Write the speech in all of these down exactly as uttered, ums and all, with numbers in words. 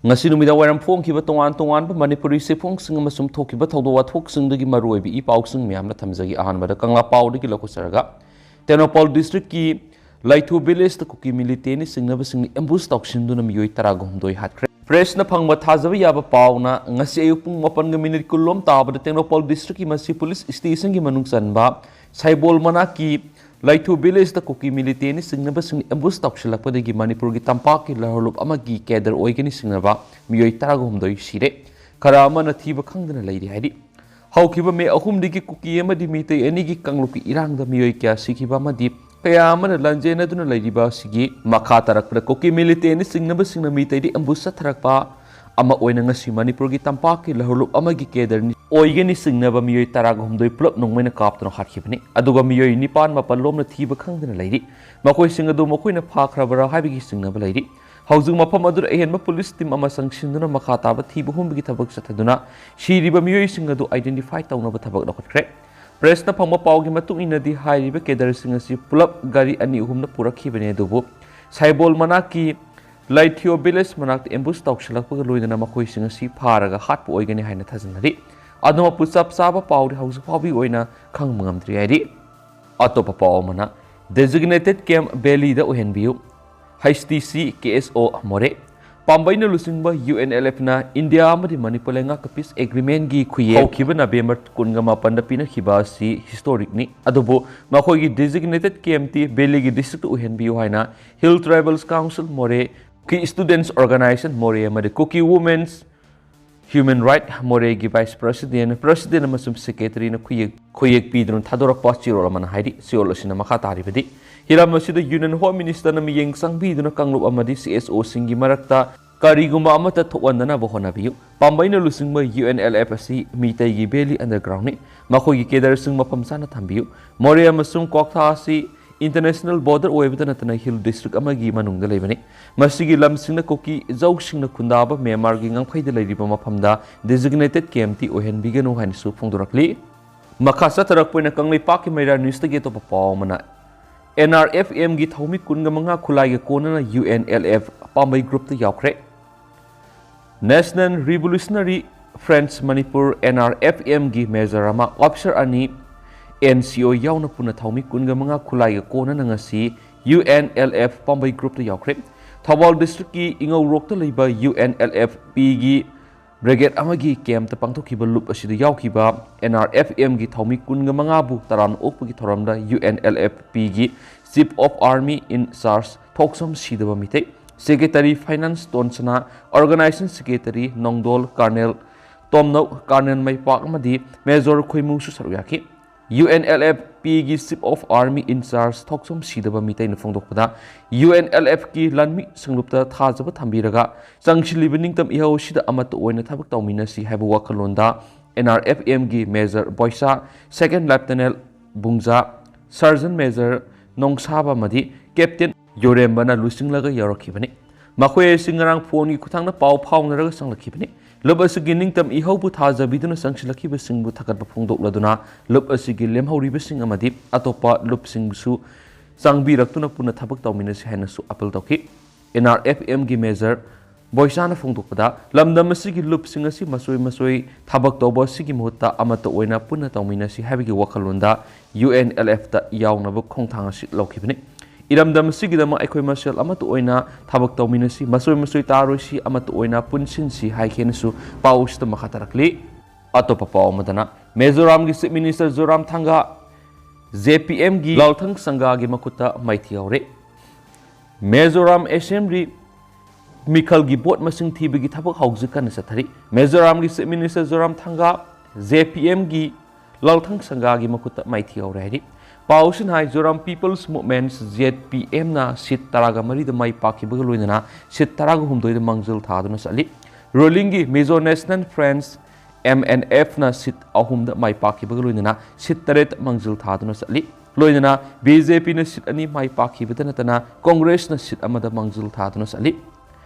ꯉꯁꯤ ꯅꯨꯃꯤꯗꯥꯡ ꯋꯥꯏꯔꯝ ꯐꯣꯡꯈꯤꯕ ꯇꯣꯉꯥꯟ ꯇꯣꯉꯥꯟꯕ ꯃꯅꯤꯄꯨꯔꯤ ꯆꯦꯐꯣꯡꯁꯤꯡ ꯑꯃꯁꯨꯡ ꯊꯣꯛꯈꯤꯕ ꯊꯧꯗꯣꯛ ꯋꯥꯊꯣꯛꯁꯤꯡꯗꯒꯤ ꯃꯔꯨꯑꯣꯏꯕ ꯏ ꯄꯥꯎꯁꯤꯡ ꯃꯌꯥꯝꯅ ꯊꯝꯖꯒꯦ꯫ ꯑꯍꯥꯟꯕꯗ ꯀꯪꯂꯥ ꯄꯥꯎꯗꯒꯤ ꯂꯧꯈꯠꯆꯔꯒ, ꯇꯦꯡꯅꯧꯄꯜ ꯗꯤꯁꯇ꯭ꯔꯤꯛꯀꯤ ꯂꯩꯊꯨ ꯚꯤꯂꯦꯖꯇ ꯀꯨꯀꯤ ꯃꯤꯂꯤꯇꯦꯟꯅ ꯆꯤꯡꯅꯕꯁꯤꯡꯅ ꯑꯦꯝꯕꯨꯁ ꯇꯧꯁꯤꯟꯗꯨꯅ ꯃꯤꯑꯣꯏ ꯇꯔꯥꯒ ꯍꯨꯝꯗꯣꯏ ꯍꯥꯠꯈ꯭ꯔꯦ꯫ ꯄ꯭ꯔꯦꯁꯅ ꯐꯪꯕ ꯊꯥꯖꯕ ꯌꯥꯕ ꯄꯥꯎꯅ ꯉꯁꯤ ꯑꯌꯨꯛ ꯄꯨꯡ ꯃꯥꯄꯟꯒ ꯃꯤꯅꯤꯠ ꯀꯨꯟꯂꯣꯝ ꯇꯥꯕꯗ ꯇꯦꯡꯅꯧꯄꯜ ꯗꯤꯁꯇ꯭ꯔꯤꯛꯀꯤ ꯃꯁꯤ ꯄꯨꯂꯤꯁ ꯁ꯭ꯇꯦꯁꯟꯒꯤ ꯃꯅꯨꯡ ꯆꯟꯕ ꯁꯥꯏꯕꯣꯜ ꯃꯅꯥꯛꯀꯤ ꯂꯩꯊꯨ ꯚꯤꯂꯦꯖꯇ ꯀꯨꯀꯤ ꯃꯤꯂꯤꯇꯦꯟꯅ ꯆꯤꯡꯅꯕꯁꯤꯡꯅ ꯑꯦꯝꯕꯨꯁ ꯇꯧꯁꯤꯜꯂꯛꯄꯗꯒꯤ ꯃꯅꯤꯄꯨꯔꯒꯤ ꯇꯝꯄꯥꯛꯀꯤ ꯂꯍꯔꯂꯨꯞ ꯑꯃꯒꯤ ꯀꯦꯗꯔ ꯑꯣꯏꯒꯅꯤ ꯆꯤꯡꯅꯕ ꯃꯤꯑꯣꯏ ꯇꯔꯥꯒ ꯍꯨꯝꯗꯣꯏ ꯁꯤꯔꯦ꯫ ꯈꯔ ꯑꯃꯅ ꯊꯤꯕ ꯈꯪꯗꯅ ꯂꯩꯔꯤ ꯍꯥꯏꯔꯤ꯫ ꯍꯧꯈꯤꯕ ꯃꯦ ꯑꯍꯨꯝꯗꯒꯤ ꯀꯨꯀꯤ ꯑꯃꯗꯤ ꯃꯤꯇꯩ ꯑꯅꯤꯒꯤ ꯀꯥꯡꯂꯨꯞꯀꯤ ꯏꯔꯥꯡꯗ ꯃꯤꯑꯣꯏ ꯀꯌꯥ ꯁꯤꯈꯤꯕ ꯑꯃꯗꯤ ꯀꯌꯥ ꯑꯃꯅ ꯂꯥꯟꯖꯦꯟꯅꯗꯨꯅ ꯂꯩꯔꯤꯕ ꯑꯁꯤꯒꯤ ꯃꯈꯥ ꯇꯥꯔꯛꯄꯗ ꯀꯨꯀꯤ ꯃꯤꯂꯤꯇꯦꯟꯅ ꯆꯤꯡꯅꯕꯁꯤꯡꯅ ꯃꯤꯇꯩꯗ ꯑꯦꯝꯕꯨꯁ ꯆꯠꯊꯔꯛꯄ ꯑꯃ ꯑꯣꯏꯅ ꯉꯁꯤ ꯃꯅꯤꯄꯨꯔꯒꯤ ꯇꯝꯄꯥꯛꯀꯤ ꯂꯍꯔꯂꯨꯞ ꯑꯃꯒꯤ ꯀꯦꯗꯔꯅꯤ ꯑꯣꯏꯒꯅꯤ ꯆꯤꯡꯅꯕ ꯃꯤꯑꯣꯏ ꯇꯔꯥꯒ ꯍꯨꯝꯗꯣꯏ ꯄꯨꯂꯞ ꯅꯣꯡꯃꯩꯅ ꯀꯥꯞꯇꯨꯅ ꯍꯥꯠꯈꯤꯕꯅꯤ꯫ ꯑꯗꯨꯒ ꯃꯤꯑꯣꯏ ꯅꯤꯄꯥꯟ ꯃꯥꯄꯜ ꯂꯣꯝꯅ ꯊꯤꯕ ꯈꯪꯗꯅ ꯂꯩꯔꯤ꯫ ꯃꯈꯣꯏꯁꯤꯡ ꯑꯗꯨ ꯃꯈꯣꯏꯅ ꯐꯥꯈ꯭ꯔꯕꯔꯥ ꯍꯥꯏꯕꯒꯤ ꯆꯤꯡꯅꯕ ꯂꯩꯔꯤ꯫ ꯍꯧꯖꯤꯛ ꯃꯐꯝ ꯑꯗꯨꯗ ꯑꯍꯦꯟꯕ ꯄꯨꯂꯤꯁ ꯇꯤꯝ ꯑꯃ ꯆꯪꯁꯤꯟꯗꯨꯅ ꯃꯈꯥ ꯇꯥꯕ ꯊꯤꯕ ꯍꯨꯝꯕꯒꯤ ꯊꯕꯛ ꯆꯠꯊꯗꯨꯅ ꯁꯤꯔꯤꯕ ꯃꯤꯑꯣꯏꯁꯤꯡ ꯑꯗꯨ ꯑꯥꯏꯗꯦꯟꯇꯤꯐꯥꯏ ꯇꯧꯅꯕ ꯊꯕꯛ ꯂꯧꯈꯠꯈ꯭ꯔꯦ꯫ ꯄ꯭ꯔꯦꯁꯅ ꯐꯪꯕ ꯄꯥꯎꯒꯤ ꯃꯇꯨꯡ ꯏꯟꯅꯗꯤ ꯍꯥꯏꯔꯤꯕ ꯀꯦꯗꯔꯁꯤꯡ ꯑꯁꯤ ꯄꯨꯂꯞ ꯒꯥꯔꯤ ꯑꯅꯤ ꯑꯍꯨꯝꯅ ꯄꯨꯔꯛꯈꯤꯕꯅꯤ, ꯑꯗꯨꯕꯨ ꯁꯥꯏꯕꯣꯜ ꯃꯅꯥꯛꯀꯤ ꯂꯩꯊꯤꯌꯣ ꯚꯤꯂꯦꯖ ꯃꯅꯥꯛꯇ ꯑꯦꯝꯕꯨꯁ ꯇꯧꯁꯤꯜꯂꯛꯄꯒ ꯂꯣꯏꯅꯅ ꯃꯈꯣꯏꯁꯤꯡ ꯑꯁꯤ ꯐꯥꯔꯒ ꯍꯥꯠꯄ ꯑꯣꯏꯒꯅꯤ ꯍꯥꯏꯅ ꯊꯥꯖꯅꯔꯤ꯫ ꯑꯗꯨꯃꯛꯄꯨ ꯆꯞ ꯆꯥꯕ ꯄꯥꯎꯗꯤ ꯍꯧꯖꯤꯛ ꯐꯥꯎꯕꯒꯤ ꯑꯣꯏꯅ ꯈꯪꯕ ꯉꯝꯗ꯭ꯔꯤ ꯍꯥꯏꯔꯤ꯫ ꯑꯇꯣꯞꯄ ꯄꯥꯎ ꯑꯃꯅ, ꯗꯦꯖꯤꯒꯅꯦꯇꯦꯗ ꯀꯦꯝꯞ ꯚꯦꯂꯤꯗ ꯑꯣꯏꯍꯟꯕꯤꯌꯨ, H T C K S O ꯃꯣꯔꯦ꯫ ꯄꯥꯝꯕꯩꯅ ꯂꯨꯆꯤꯡꯕ ꯌꯨ ꯑꯦꯟ ꯑꯦꯜ ꯑꯦꯐꯅ ꯏꯟꯗꯤꯌꯥ ꯑꯃꯗꯤ ꯃꯅꯤꯄꯨꯔ ꯂꯩꯉꯥꯛꯀ ꯄꯤꯁ ꯑꯦꯒ꯭ꯔꯤꯃꯦꯟꯒꯤ ꯈꯨꯌꯦꯛ ꯍꯧꯈꯤꯕ ꯅꯕꯦꯝꯕꯔ ꯀꯨꯟꯒ ꯃꯥꯄꯟꯗ ꯄꯤꯅꯈꯤꯕ ꯑꯁꯤ ꯍꯤꯁꯇꯣꯔꯤꯛꯅꯤ꯫ ꯑꯗꯨꯕꯨ ꯃꯈꯣꯏꯒꯤ ꯗꯦꯖꯤꯒꯅꯦꯇꯦꯗ ꯀꯦꯝꯞꯇꯤ ꯚꯦꯂꯤꯒꯤ ꯗꯤꯁꯇ꯭ꯔꯤꯛꯇ ꯑꯣꯏꯍꯟꯕꯤꯌꯨ ꯍꯥꯏꯅ ꯍꯤꯜ ꯇ꯭ꯔꯥꯏꯕꯜꯁ ꯀꯥꯎꯟꯁꯤꯜ ꯃꯣꯔꯦ, ꯀꯨꯀꯤ ꯁ꯭ꯇꯨꯗꯦꯟꯠꯁ ꯑꯣꯔꯒꯅꯥꯏꯖꯦꯁꯟ ꯃꯣꯔꯦ ꯑꯃꯗꯤ ꯀꯨꯀꯤ ꯋꯨꯃꯦꯟꯁ ꯍ꯭ꯌꯨꯃꯦꯟ ꯔꯥꯏꯠ ꯃꯣꯔꯦꯒꯤ ꯚꯥꯏꯁ ꯄ꯭ꯔꯁꯤꯗꯦꯟꯠ, ꯄ꯭ꯔꯁꯤꯗꯦꯟꯠ ꯑꯃꯁꯨꯡ ꯁꯦꯀ꯭ꯔꯦꯇꯔꯤꯅ ꯈꯨꯌꯦꯛ, ꯈꯨꯌꯦꯛ ꯄꯤꯗꯨꯅ ꯊꯥꯗꯣꯔꯛꯄ ꯆꯦꯔꯣꯜ ꯑꯃꯅ ꯍꯥꯏꯔꯤ꯫ ꯆꯦꯔꯣꯜ ꯑꯁꯤꯅ ꯃꯈꯥ ꯇꯥꯔꯤꯕꯗꯤ, ꯍꯤꯔꯝ ꯑꯁꯤꯗ ꯌꯨꯅꯤꯌꯟ ꯍꯣꯝ ꯃꯤꯅꯤꯁꯇꯔꯅ ꯃꯤꯠꯌꯦꯡ ꯆꯪꯕꯤꯗꯨꯅ ꯀꯥꯡꯂꯨꯞ ꯑꯃꯗꯤ ꯁꯤ ꯑꯦꯁ ꯑꯣꯁꯤꯡꯒꯤ ꯃꯔꯛꯇ ꯀꯔꯤꯒꯨꯝꯕ ꯑꯃꯠꯇ ꯊꯣꯛꯍꯟꯗꯅꯕ ꯍꯣꯠꯅꯕꯤꯌꯨ꯫ ꯄꯥꯝꯕꯩꯅ ꯂꯨꯆꯤꯡꯕ ꯌꯨ ꯑꯦꯟ ꯑꯦꯜ ꯑꯦꯐ ꯑꯁꯤ ꯃꯤꯇꯩꯒꯤ ꯚꯦꯂꯤ ꯑꯟꯗꯔꯒ꯭ꯔꯥꯎꯟꯅꯤ꯫ ꯃꯈꯣꯏꯒꯤ ꯀꯦꯗꯔꯁꯤꯡ ꯃꯐꯝ ꯆꯥꯅ ꯊꯝꯕꯤꯌꯨ꯫ ꯃꯣꯔꯦ ꯑꯃꯁꯨꯡ ꯀ꯭ꯋꯥꯛꯊꯥ ꯑꯁꯤ ꯏꯟꯇꯔꯅꯦꯁꯅꯦꯜ ꯕꯣꯔꯗꯔ ꯑꯣꯏꯕꯇ ꯅꯠꯇꯅ ꯍꯤꯜ ꯗꯤꯁꯇ꯭ꯔꯤꯛ ꯑꯃꯒꯤ ꯃꯅꯨꯡꯗ ꯂꯩꯕꯅꯤ꯫ ꯃꯁꯤꯒꯤ ꯂꯝꯁꯤꯡꯅ ꯀꯨꯀꯤ ꯖꯧꯁꯤꯡꯅ ꯈꯨꯟꯗꯥꯕ ꯃ꯭ꯌꯥꯟꯃꯥꯔꯒꯤ ꯉꯝꯈꯩꯗ ꯂꯩꯔꯤꯕ ꯃꯐꯝꯗ ꯗꯦꯖꯤꯒꯅꯦꯇꯦꯗ ꯀꯦꯝꯞꯇꯤ ꯑꯣꯏꯍꯟꯕꯤꯒꯅꯨ ꯍꯥꯏꯅꯁꯨ ꯐꯣꯡꯗꯣꯔꯛꯂꯤ꯫ ꯃꯈꯥ ꯆꯠꯊꯔꯛꯄ ꯑꯣꯏꯅ ꯀꯪꯂꯩꯄꯥꯛꯀꯤ ꯃꯩꯔꯥ ꯅ꯭ꯌꯨꯁꯇꯒꯤ ꯑꯇꯣꯞꯄ ꯄꯥꯎ ꯑꯃꯅ, ꯑꯦꯟ ꯑꯥꯔ ꯑꯦꯐ ꯑꯦꯝꯒꯤ ꯊꯧꯃꯤ ꯀꯨꯟꯒ ꯃꯉꯥ ꯈꯨꯠꯂꯥꯏꯒ ꯀꯣꯟꯅꯅ ꯌꯨ ꯑꯦꯟ ꯑꯦꯜ ꯑꯦꯐ ꯄꯥꯝꯕꯩ ꯒ꯭ꯔꯨꯞꯇ ꯌꯥꯎꯈ꯭ꯔꯦ꯫ National Revolutionary Front Manipur, N R F M ꯒꯤ major ꯑꯃ, officer ꯑꯅꯤ, N C O ꯌꯥꯎꯅ ꯄꯨꯟꯅ ꯊꯥꯎꯃꯤ ꯀꯨꯟꯒ ꯃꯉꯥ ꯈꯨꯠꯂꯥꯏꯒ ꯀꯣꯟꯅꯅ ꯉꯁꯤ U N L F ꯄꯥꯝꯕꯩ groupꯇ ꯌꯥꯎꯈ꯭ꯔꯦ꯫ ꯊꯧꯕꯥꯜ districtꯀꯤ ꯏꯉꯧꯔꯣꯛꯇ ꯂꯩꯕ U N L F Pꯒꯤ brigade ꯑꯃꯒꯤ campꯇ ꯄꯥꯡꯊꯣꯛꯈꯤꯕ ꯂꯨꯞ ꯑꯁꯤꯗ ꯌꯥꯎꯈꯤꯕ N R F Mꯒꯤ ꯊꯥꯎꯃꯤ ꯀꯨꯟꯒ ꯃꯉꯥꯕꯨ ꯇꯔꯥꯝꯅ ꯑꯣꯛꯄꯒꯤ ꯊꯧꯔꯝꯗ U N L F Pꯒꯤ Chief of Army in Charge ꯊꯣꯛꯁꯝ ꯁꯤꯗꯕ Meitei, Secretary Finance ꯇꯣꯟꯁꯅꯥ, Organization Secretary ꯅꯣꯡꯗꯣꯜ, Colonel ꯇꯣꯝꯅꯧ, Colonel ꯃꯩꯄꯥꯛ ꯑꯃꯗꯤ Major ꯈꯣꯏꯃꯨꯁꯨ ꯁꯔꯨꯛ ꯌꯥꯈꯤ꯫ U N L F Pꯒꯤ Chief of Army in Charge ꯊꯣꯛꯁꯝ ꯁꯤꯗꯕ ꯃꯤꯇꯩꯅ ꯐꯣꯡꯗꯣꯛꯄꯗ, U N L Fꯀꯤ ꯂꯥꯟꯃꯤ ꯁꯪꯂꯨꯞꯇ ꯊꯥꯖꯕ ꯊꯝꯕꯤꯔꯒ ꯆꯪꯁꯤꯜꯂꯤꯕ ꯅꯤꯡꯇꯝ ꯏꯍꯧ ꯑꯁꯤꯗ ꯑꯃꯠꯇ ꯑꯣꯏꯅ ꯊꯕꯛ ꯇꯧꯃꯤꯟꯅꯁꯤ ꯍꯥꯏꯕ ꯋꯥꯈꯜꯂꯣꯟꯗ N R F Mꯒꯤ Major ꯕꯣꯏꯁꯥ, Second Lieutenant ꯕꯨꯡꯖꯥ, Sergeant Major ꯅꯣꯡꯁꯥꯕ ꯑꯃꯗꯤ Captain ꯌꯣꯔꯦꯝꯕꯅ ꯂꯨꯆꯤꯡꯂꯒ ꯌꯥꯎꯔꯛꯈꯤꯕꯅꯤ꯫ ꯃꯈꯣꯏ ꯑꯁꯤ ꯉꯔꯥꯡ phoneꯒꯤ ꯈꯨꯠꯊꯥꯡꯗ ꯄꯥꯎ ꯐꯥꯎꯅꯔꯒ ꯆꯪꯂꯛꯈꯤꯕꯅꯤ꯫ ꯂꯨꯞ ꯑꯁꯤꯒꯤ ꯅꯤꯡꯇꯝ ꯏꯍꯧꯕꯨ ꯊꯥꯖꯕꯤꯗꯨꯅ ꯆꯪꯁꯤꯜꯂꯛꯈꯤꯕꯁꯤꯡꯕꯨ ꯊꯥꯒꯠꯄ ꯐꯣꯡꯗꯣꯛꯂꯗꯨꯅ ꯂꯨꯞ ꯑꯁꯤꯒꯤ ꯂꯦꯝꯍꯧꯔꯤꯕꯁꯤꯡ ꯑꯃꯗꯤ ꯑꯇꯣꯞꯄ ꯂꯨꯞꯁꯤꯡꯕꯨꯁꯨ ꯆꯪꯕꯤꯔꯛꯇꯨꯅ ꯄꯨꯟꯅ ꯊꯕꯛ ꯇꯧꯃꯤꯟꯅꯁꯤ ꯍꯥꯏꯅꯁꯨ appeal ꯇꯧꯈꯤ꯫ N R F Mꯒꯤ Major ꯕꯣꯏꯁꯥꯅ ꯐꯣꯡꯗꯣꯛꯄꯗ, ꯂꯝꯗꯝ ꯑꯁꯤꯒꯤ ꯂꯨꯞꯁꯤꯡ ꯑꯁꯤ ꯃꯆꯣꯏ ꯃꯆꯣꯏ ꯊꯕꯛ ꯇꯧꯕ ꯑꯁꯤꯒꯤ ꯃꯍꯨꯠꯇ ꯑꯃꯠꯇ ꯑꯣꯏꯅ ꯄꯨꯟꯅ ꯇꯧꯃꯤꯟꯅꯁꯤ ꯍꯥꯏꯕꯒꯤ ꯋꯥꯈꯜꯂꯣꯟꯗ U N L Fꯇ ꯌꯥꯎꯅꯕ ꯈꯣꯡꯊꯥꯡ ꯑꯁꯤ ꯂꯧꯈꯤꯕꯅꯤ꯫ ꯏꯔꯝꯗꯝ ꯑꯁꯤꯒꯤꯗꯃꯛ ꯑꯩꯈꯣꯏ ꯃꯁꯦꯜ ꯑꯃꯠꯇ ꯑꯣꯏꯅ ꯊꯕꯛ ꯇꯧꯃꯤꯟꯅꯁꯤ, ꯃꯆꯣꯏ ꯃꯆꯣꯏ ꯇꯥꯔꯣꯏꯁꯤ, ꯑꯃꯠꯇ ꯑꯣꯏꯅ ꯄꯨꯟꯁꯤꯟꯁꯤ ꯍꯥꯏꯈꯤꯅꯁꯨ ꯄꯥꯎ ꯑꯁꯤꯗ ꯃꯈꯥ ꯇꯥꯔꯛꯂꯤ꯫ ꯑꯇꯣꯞꯄ ꯄꯥꯎ ꯑꯃꯗꯅ, ꯃꯤꯖꯣꯔꯥꯝꯒꯤ Chief Minister ꯖꯣꯔꯥꯝꯊꯪꯒꯥ J P Mꯒꯤ ꯂꯥꯜꯊꯪ ꯁꯪꯒꯥꯒꯤ ꯃꯈꯨꯠꯇ ꯃꯥꯏꯊꯤ ꯍꯧꯔꯦ꯫ ꯃꯤꯖꯣꯔꯥꯝ Assembly ꯃꯤꯈꯜꯒꯤ vote ꯃꯁꯤꯡ ꯊꯤꯕꯒꯤ ꯊꯕꯛ ꯍꯧꯖꯤꯛ ꯀꯟꯅ ꯆꯠꯊꯔꯤ꯫ ꯃꯤꯖꯣꯔꯥꯝꯒꯤ Chief Minister ꯖꯣꯔꯥꯝꯊꯪꯒꯥ J P Mꯒꯤ ꯂꯥꯜꯊꯪ ꯁꯪꯒꯥꯒꯤ ꯃꯈꯨꯠꯇ ꯃꯥꯏꯊꯤ ꯍꯧꯔꯦ ꯍꯥꯏꯔꯤ꯫ ꯄꯥꯎꯁꯤꯅ ꯍꯥꯏ, Zoram People's Movement, Z P Mꯅ seat ꯇꯔꯥꯒ ꯃꯔꯤꯗ ꯃꯥꯏ ꯄꯥꯛꯈꯤꯕꯒ ꯂꯣꯏꯅꯅ seat ꯇꯔꯥꯒ ꯍꯨꯝꯗꯣꯏꯗ ꯃꯥꯡꯖꯤꯜ ꯊꯥꯗꯨꯅ ꯆꯠꯂꯤ꯫ Rulingꯒꯤ Mizo National Front, M N Fꯅ seat ꯑꯍꯨꯝꯗ ꯃꯥꯏ ꯄꯥꯛꯈꯤꯕꯒ ꯂꯣꯏꯅꯅ seat ꯇꯔꯦꯠ ꯃꯥꯡꯖꯤꯜ ꯊꯥꯗꯨꯅ ꯆꯠꯂꯤ꯫ ꯂꯣꯏꯅꯅ B J Pꯅ seat ꯑꯅꯤ ꯃꯥꯏ ꯄꯥꯛꯈꯤꯕꯗ ꯅꯠꯇꯅ Congressꯅ seat ꯑꯃꯗ ꯃꯥꯡꯖꯤꯜ ꯊꯥꯗꯨꯅ ꯆꯠꯂꯤ꯫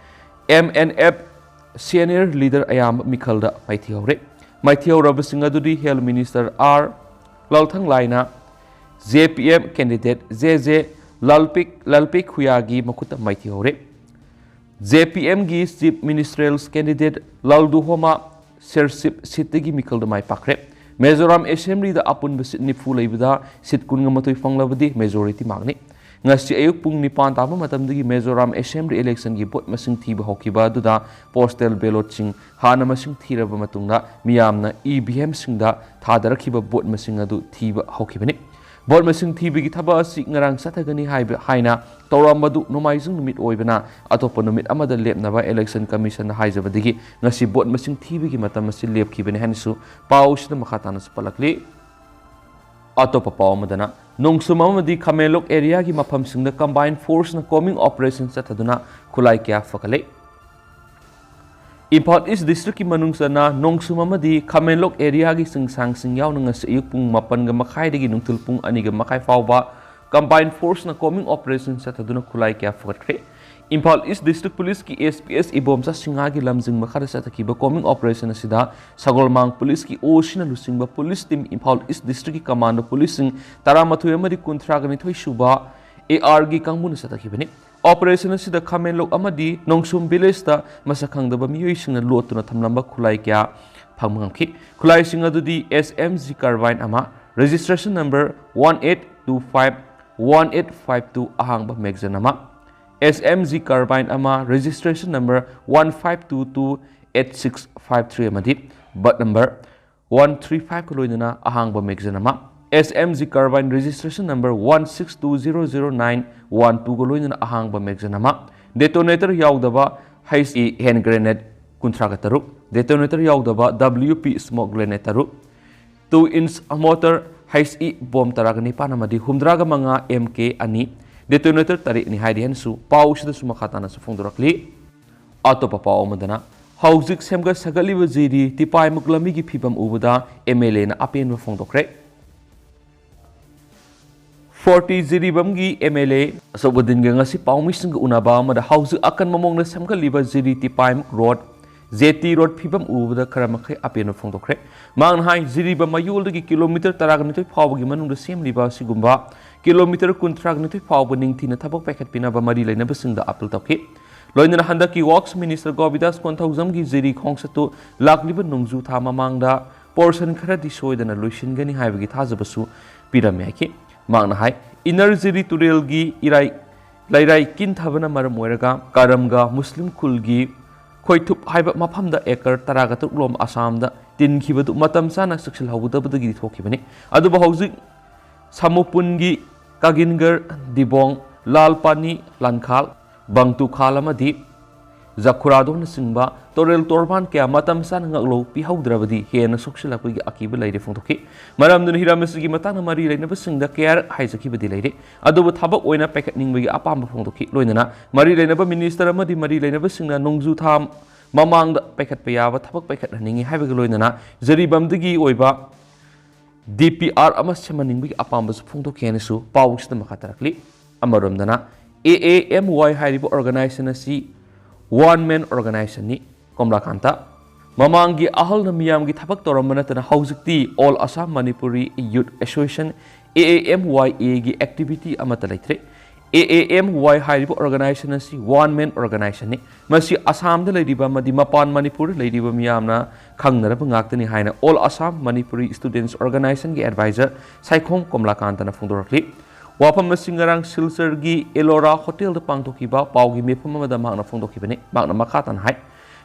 M N F senior leader ꯑꯌꯥꯝꯕ ꯃꯤꯈꯜꯗ ꯃꯥꯏꯊꯤꯍꯧꯔꯦ꯫ ꯃꯥꯏꯊꯤꯍꯧꯔꯕꯁꯤꯡ ꯑꯗꯨꯗꯤ Health Minister R ꯂꯥꯜꯊꯪꯂꯥꯏꯅ J P M candidate J J ꯂꯥꯜꯄꯤꯛ, ꯂꯥꯜꯄꯤꯛ ꯈꯨꯌꯥꯒꯤ ꯃꯈꯨꯠꯇ ꯃꯥꯏꯊꯤꯍꯧꯔꯦ꯫ ꯖꯦ ꯄꯤ ꯑꯦꯝꯒꯤ Chief Ministerial Candidate ꯂꯥꯜꯗꯨꯍꯣꯃꯥ ꯁꯦꯔꯁꯤꯞ ꯁꯤꯠꯇꯒꯤ ꯃꯤꯈꯜꯗ ꯃꯥꯏ ꯄꯥꯛꯈ꯭ꯔꯦ꯫ ꯃꯤꯖꯣꯔꯥꯝ ꯑꯦꯁꯦꯝꯕ꯭ꯂꯤꯗ ꯑꯄꯨꯟꯕ ꯁꯤꯠ ꯅꯤꯐꯨ ꯂꯩꯕꯗ ꯁꯤꯠ ꯀꯨꯟꯒ ꯃꯥꯊꯣꯏ ꯐꯪꯂꯕꯗꯤ ꯃꯦꯖꯣꯔꯤꯇꯤ ꯃꯥꯔꯛꯅꯤ꯫ ꯉꯁꯤ ꯑꯌꯨꯛ ꯄꯨꯡ ꯅꯤꯄꯥꯟ ꯇꯥꯕ ꯃꯇꯝꯗꯒꯤ ꯃꯤꯖꯣꯔꯥꯝ ꯑꯦꯁꯦꯝꯕ꯭ꯂꯤ ꯏꯂꯦꯛꯁꯟꯒꯤ ꯚꯣꯠ ꯃꯁꯤꯡ ꯊꯤꯕ ꯍꯧꯈꯤꯕ ꯑꯗꯨꯗ ꯄꯣꯁꯇꯦꯜ ꯕꯦꯂꯣꯠꯁꯤꯡ ꯍꯥꯟꯅ ꯃꯁꯤꯡ ꯊꯤꯔꯕ ꯃꯇꯨꯡꯗ ꯃꯤꯌꯥꯝꯅ ꯏ ꯚꯤ ꯑꯦꯝꯁꯤꯡꯗ ꯊꯥꯗꯔꯛꯈꯤꯕ ꯚꯣꯠ ꯃꯁꯤꯡ ꯑꯗꯨ ꯊꯤꯕ ꯍꯧꯈꯤꯕꯅꯤ꯫ ꯚꯣꯠ ꯃꯁꯤꯡ ꯊꯤꯕꯒꯤ ꯊꯕꯛ ꯑꯁꯤ ꯉꯔꯥꯡ ꯆꯠꯊꯒꯅꯤ ꯍꯥꯏꯕ, ꯍꯥꯏꯅ ꯇꯧꯔꯝꯕꯗꯨ ꯅꯣꯡꯃꯥꯏꯖꯤꯡ ꯅꯨꯃꯤꯠ ꯑꯣꯏꯕꯅ ꯑꯇꯣꯞꯄ ꯅꯨꯃꯤꯠ ꯑꯃꯗ ꯂꯦꯞꯅꯕ ꯏꯂꯦꯛꯁꯟ ꯀꯃꯤꯁꯟꯅ ꯍꯥꯏꯖꯕꯗꯒꯤ ꯉꯁꯤ ꯚꯣꯠ ꯃꯁꯤꯡ ꯊꯤꯕꯒꯤ ꯃꯇꯝ ꯑꯁꯤ ꯂꯦꯞꯈꯤꯕꯅꯤ ꯍꯥꯏꯅꯁꯨ ꯄꯥꯎ ꯑꯁꯤꯗ ꯃꯈꯥ ꯇꯥꯅꯁꯨ ꯄꯜꯂꯛꯂꯤ꯫ ꯑꯇꯣꯞꯄ ꯄꯥꯎ ꯑꯃꯗꯅ, ꯅꯣꯡꯁꯨꯝ ꯑꯃꯗꯤ ꯈꯥꯃꯦꯟꯂꯣꯛ ꯑꯦꯔꯤꯌꯥꯒꯤ ꯃꯐꯝꯁꯤꯡꯗ ꯀꯝꯕꯥꯏꯟ ꯐꯣꯔꯁꯅ ꯀꯣꯝꯕꯤꯡ ꯑꯣꯄꯔꯦꯁꯟ ꯆꯠꯊꯗꯨꯅ ꯈꯨꯠꯂꯥꯏ ꯀꯌꯥ ꯐꯒꯠꯂꯦ꯫ ꯏꯝꯐꯥꯜ ꯏꯁ ꯗꯤꯁꯇ꯭ꯔꯤꯛꯀꯤ ꯃꯅꯨꯡ ꯆꯟꯅ ꯅꯣꯡꯁꯨꯝ ꯑꯃꯗꯤ ꯈꯥꯃꯦꯟꯂꯣꯛ ꯑꯦꯔꯤꯌꯥꯒꯤ ꯆꯤꯡꯁꯥꯡꯁꯤꯡ ꯌꯥꯎꯅ ꯉꯁꯤ ꯑꯌꯨꯛ ꯄꯨꯡ ꯃꯥꯄꯟꯒ ꯃꯈꯥꯏꯗꯒꯤ ꯅꯨꯡꯊꯤꯜ ꯄꯨꯡ ꯑꯅꯤꯒ ꯃꯈꯥꯏ ꯐꯥꯎꯕ ꯀꯝꯕꯥꯏꯟ ꯐꯣꯔꯁꯅ ꯀꯣꯝꯕꯤꯡ ꯑꯣꯄꯔꯦꯁꯟ ꯆꯠꯊꯗꯨꯅ ꯈꯨꯠꯂꯥꯏ ꯀꯌꯥ ꯐꯒꯠꯈ꯭ꯔꯦ꯫ ꯏꯝꯐꯥꯜ ꯏꯁ ꯗꯤꯁꯇ꯭ꯔꯤꯛ ꯄꯨꯂꯤꯁꯀꯤ ꯑꯦꯁ ꯄꯤ ꯑꯦꯁ ꯏꯕꯣꯝꯆꯥ ꯁꯤꯡꯍꯒꯤ ꯂꯝꯖꯤꯡ ꯃꯈꯥꯗ ꯆꯠꯊꯈꯤꯕ ꯀꯣꯝꯕꯤꯡ ꯑꯣꯄꯔꯦꯁꯟ ꯑꯁꯤꯗ ꯁꯒꯣꯜꯃꯥꯡ ꯄꯨꯂꯤꯁꯀꯤ ꯑꯣ ꯁꯤꯅ ꯂꯨꯆꯤꯡꯕ ꯄꯨꯂꯤꯁ ꯇꯤꯝ, ꯏꯝꯐꯥꯜ ꯏꯁ ꯗꯤꯁꯇ꯭ꯔꯤꯛꯀꯤ ꯀꯃꯥꯟꯗꯣ ꯄꯨꯂꯤꯁꯁꯤꯡ ꯇꯔꯥꯃꯥꯊꯣꯏ ꯑꯃꯗꯤ ꯀꯨꯟꯊ꯭ꯔꯥꯒ ꯅꯤꯊꯣꯏ ꯁꯨꯕ ꯑꯦ ꯑꯥꯔꯒꯤ ꯀꯥꯡꯕꯨꯅ ꯆꯠꯊꯈꯤꯕꯅꯤ꯫ ꯑꯣꯄꯔꯦꯁꯟ ꯑꯁꯤꯗ ꯈꯥꯃꯦꯟꯂꯣꯛ ꯑꯃꯗꯤ ꯅꯣꯡꯁꯨꯝ ꯚꯤꯂꯦꯖꯇ ꯃꯁꯛ ꯈꯪꯗꯕ ꯃꯤꯑꯣꯏꯁꯤꯡꯅ ꯂꯣꯠꯇꯨꯅ ꯊꯝꯂꯝꯕ ꯈꯨꯠꯂꯥꯏ ꯀꯌꯥ ꯐꯪꯕ ꯉꯝꯈꯤ꯫ ꯈꯨꯠꯂꯥꯏꯁꯤꯡ ꯑꯗꯨꯗꯤ ꯑꯦꯁ ꯑꯦꯝ ꯖꯤ carbine ꯑꯃ, registration number one eight two five one eight five two ꯑꯍꯥꯡꯕ magazine ꯑꯃ, ꯑꯦꯁ ꯑꯦꯝ ꯖꯤ carbine ꯑꯃ, registration number one five two two eight six five three ꯑꯃꯗꯤ butt number one three five ꯀ ꯂꯣꯏꯅꯅ ꯑꯍꯥꯡꯕ magazine ꯑꯃ, S M G carbine registration number one six two zero zero nine one two ꯒ ꯂꯣꯏꯅꯅ ꯑꯍꯥꯡꯕ magazine ꯑꯃ, detonator ꯌꯥꯎꯗꯕ ꯍꯩꯁ ꯏ hand grenade ꯀꯨꯟꯊ꯭ꯔꯥꯒ ꯇꯔꯨꯛ, detonator ꯌꯥꯎꯗꯕ W P smoke grenade ꯇꯔꯨꯛ, two inch mortar ꯍꯩꯁ ꯏ ꯕꯣꯝ ꯇꯔꯥꯒ ꯅꯤꯄꯥꯟ ꯑꯃꯗꯤ ꯍꯨꯝꯗ꯭ꯔꯥꯒ ꯃꯉꯥ M K ꯑꯅꯤ, detonator ꯇꯔꯦꯠꯅꯤ ꯍꯥꯏꯔꯤ ꯍꯥꯏꯅꯁꯨ ꯄꯥꯎꯁꯤꯗꯁꯨ ꯃꯈꯥ ꯇꯥꯅꯁꯨ ꯐꯣꯡꯗꯣꯔꯛꯂꯤ꯫ ꯑꯇꯣꯞꯄ ꯄꯥꯎ ꯑꯃꯗꯅ, ꯍꯧꯖꯤꯛ ꯁꯦꯝꯒꯠ ꯁꯥꯒꯠꯂꯤꯕ ꯖꯤꯔꯤ ꯇꯤꯄꯥꯏꯃꯨꯛ ꯂꯝꯕꯤꯒꯤ ꯐꯤꯕꯝ ꯎꯕꯗ ꯑꯦꯝ ꯑꯦꯜ ꯑꯦꯅ ꯑꯄꯦꯟꯕ ꯐꯣꯡꯗꯣꯛꯈ꯭ꯔꯦ꯫ ꯐꯣꯔꯇꯤ ꯖꯤꯔꯤꯕꯥꯝꯒꯤ ꯑꯦꯝ ꯑꯦꯜ ꯑꯦ ꯑꯁꯧꯕꯗꯤꯟꯒ ꯉꯁꯤ ꯄꯥꯎꯃꯤꯁꯤꯡꯒ ꯎꯅꯕ ꯑꯃꯗ ꯍꯧꯖꯤꯛ ꯑꯀꯟꯕ ꯃꯑꯣꯡꯗ ꯁꯦꯝꯒꯠꯂꯤꯕ ꯖꯤꯔꯤ ꯇꯤꯄꯥꯏꯃꯨꯛ ꯔꯣꯗ, ꯖꯦ ꯇꯤ ꯔꯣꯗ ꯐꯤꯕꯝ ꯎꯕꯗ ꯈꯔ ꯃꯈꯩ ꯑꯄꯦꯟꯕ ꯐꯣꯡꯗꯣꯛꯈ꯭ꯔꯦ꯫ ꯃꯍꯥꯛꯅ ꯍꯥꯏ, ꯖꯤꯔꯤꯕꯥꯝ ꯃꯌꯣꯜꯗꯒꯤ ꯀꯤꯂꯣꯃꯤꯇꯔ ꯇꯔꯥꯒ ꯅꯤꯊꯣꯏ ꯐꯥꯎꯕꯒꯤ ꯃꯅꯨꯡꯗ ꯁꯦꯝꯂꯤꯕ ꯑꯁꯤꯒꯨꯝꯕ ꯀꯤꯂꯣꯃꯤꯇꯔ ꯀꯨꯟꯊ꯭ꯔꯥꯒ ꯅꯤꯊꯣꯏ ꯐꯥꯎꯕ ꯅꯤꯡꯊꯤꯅ ꯊꯕꯛ ꯄꯥꯏꯈꯠꯄꯤꯅꯕ ꯃꯔꯤ ꯂꯩꯅꯕꯁꯤꯡꯗ ꯑꯥꯄꯤꯜ ꯇꯧꯈꯤ꯫ ꯂꯣꯏꯅꯅ ꯍꯟꯗꯛꯀꯤ Works Minister ꯒꯣꯕꯤꯟꯗꯥꯁ ꯀꯣꯟꯊꯧꯖꯝꯒꯤ ꯖꯤꯔꯤ ꯈꯣꯡꯆꯠꯇꯨ ꯂꯥꯛꯂꯤꯕ ꯅꯣꯡꯖꯨ ꯊꯥ ꯃꯃꯥꯡꯗ portion ꯈꯔꯗꯤ ꯁꯣꯏꯗꯅ ꯂꯣꯏꯁꯤꯟꯒꯅꯤ ꯍꯥꯏꯕꯒꯤ ꯊꯥꯖꯕꯁꯨ ꯄꯤꯔꯝꯃꯤ ꯍꯥꯏꯈꯤ꯫ ꯃꯍꯥꯛꯅ ꯍꯥꯏ, ꯏꯟꯅꯔ ꯖꯤꯔꯤ ꯇꯨꯔꯦꯜꯒꯤ ꯏꯔꯥꯏ, ꯂꯩꯔꯥꯏ ꯀꯤꯟꯊꯕꯅ ꯃꯔꯝ ꯑꯣꯏꯔꯒ ꯀꯥꯔꯝꯒ ꯃꯨꯁꯂꯤꯝ ꯈꯨꯜꯒꯤ ꯈꯣꯏꯊꯨꯞ ꯍꯥꯏꯕ ꯃꯐꯝꯗ acre ꯇꯔꯥꯒ ꯇꯔꯨꯛ ꯂꯣꯝ ꯑꯁꯥꯝꯗ ꯇꯤꯟꯈꯤꯕꯗꯨ ꯃꯇꯝ ꯆꯥꯅ ꯆꯦꯛꯁꯤꯜꯍꯧꯗꯕꯗꯒꯤꯗꯤ ꯊꯣꯛꯈꯤꯕꯅꯤ꯫ ꯑꯗꯨꯕꯨ ꯍꯧꯖꯤꯛ ꯁꯃꯨꯄꯨꯟꯒꯤ ꯀꯥꯒꯤꯟꯒꯔ, ꯗꯤꯕꯣꯡ, ꯂꯥꯜ ꯄꯥꯅꯤ, ꯂꯥꯟꯈꯥꯜ, ꯕꯪꯇꯨꯈꯥꯜ ꯑꯃꯗꯤ ꯖꯈꯨꯔꯥꯗꯣꯅꯆꯤꯡꯕ ꯇꯨꯔꯦꯜ ꯇꯣꯔꯕꯥꯟ ꯀꯌꯥ ꯃꯇꯝ ꯆꯥꯅ ꯉꯥꯛꯂꯧ ꯄꯤꯍꯧꯗ꯭ꯔꯕꯗꯤ ꯍꯦꯟꯅ ꯁꯣꯛꯆꯤꯜꯂꯛꯄꯒꯤ ꯑꯀꯤꯕ ꯂꯩꯔꯦ ꯐꯣꯡꯗꯣꯛꯈꯤ꯫ ꯃꯔꯝꯗꯨꯅ ꯍꯤꯔꯝ ꯑꯁꯤꯒꯤ ꯃꯇꯥꯡꯗ ꯃꯔꯤ ꯂꯩꯅꯕꯁꯤꯡꯗ ꯀꯌꯥꯔꯛ ꯍꯥꯏꯖꯈꯤꯕꯗꯤ ꯂꯩꯔꯦ, ꯑꯗꯨꯕꯨ ꯊꯕꯛ ꯑꯣꯏꯅ ꯄꯥꯏꯈꯠꯅꯤꯡꯕꯒꯤ ꯑꯄꯥꯝꯕ ꯐꯣꯡꯗꯣꯛꯈꯤ꯫ ꯂꯣꯏꯅꯅ ꯃꯔꯤ ꯂꯩꯅꯕ minister ꯑꯃꯗꯤ ꯃꯔꯤ ꯂꯩꯅꯕꯁꯤꯡꯅ ꯅꯣꯡꯖꯨ ꯊꯥ ꯃꯃꯥꯡꯗ ꯄꯥꯏꯈꯠꯄ ꯌꯥꯕ ꯊꯕꯛ ꯄꯥꯏꯈꯠꯍꯟꯅꯤꯡꯏ ꯍꯥꯏꯕꯒ ꯂꯣꯏꯅꯅ ꯖꯔꯤꯕꯝꯗꯒꯤ ꯑꯣꯏꯕ DPR ꯑꯃ ꯁꯦꯝꯍꯟꯅꯤꯡꯕꯒꯤ ꯑꯄꯥꯝꯕꯁꯨ ꯐꯣꯡꯗꯣꯛꯈꯤ ꯍꯥꯏꯅꯁꯨ ꯄꯥꯎ ꯑꯁꯤꯗ ꯃꯈꯥ ꯇꯥꯔꯛꯂꯤ꯫ ꯑꯃꯔꯣꯝꯗꯅ, AAMY ꯍꯥꯏꯔꯤꯕ organization ꯑꯁꯤ one man organization ꯅꯤ꯫ ꯀꯣꯝꯂꯥꯀꯥꯟꯇ, ꯃꯃꯥꯡꯒꯤ ꯑꯍꯜꯅ ꯃꯤꯌꯥꯝꯒꯤ ꯊꯕꯛ ꯇꯧꯔꯝꯕ ꯅꯠꯇꯅ ꯍꯧꯖꯤꯛꯇꯤ All Assam Manipuri Youth Association, AAMYA ꯒꯤ activity ꯑꯃꯠꯇ ꯂꯩꯇ꯭ꯔꯦ꯫ AAMY ꯍꯥꯏꯔꯤꯕ organization ꯑꯁꯤ one man organization ꯅꯤ꯫ ꯃꯁꯤ ꯑꯁꯥꯝꯗ ꯂꯩꯔꯤꯕ ꯑꯃꯗꯤ ꯃꯄꯥꯟ ꯃꯅꯤꯄꯨꯔꯗ ꯂꯩꯔꯤꯕ ꯃꯤꯌꯥꯝꯅ ꯈꯪꯅꯔꯕ ꯉꯥꯛꯇꯅꯤ ꯍꯥꯏꯅ All Assam Manipuri Students Organization ꯒꯤ advisor ꯁꯥꯏꯈꯣꯝ ꯀꯣꯝꯂꯥꯀꯥꯟꯇꯅ ꯐꯣꯡꯗꯣꯔꯛꯂꯤ꯫ ꯋꯥꯐꯝ ꯑꯁꯤ ꯉꯔꯥꯡ ꯁꯤꯜꯆꯔꯒꯤ ꯑꯦꯂꯣꯔꯥ ꯍꯣꯇꯦꯜꯗ ꯄꯥꯡꯊꯣꯛꯈꯤꯕ ꯄꯥꯎꯒꯤ ꯃꯤꯐꯝ ꯑꯃꯗ ꯃꯍꯥꯛꯅ ꯐꯣꯡꯗꯣꯛꯈꯤꯕꯅꯤ꯫ ꯃꯍꯥꯛꯅ ꯃꯈꯥ ꯇꯥꯅ ꯍꯥꯏ,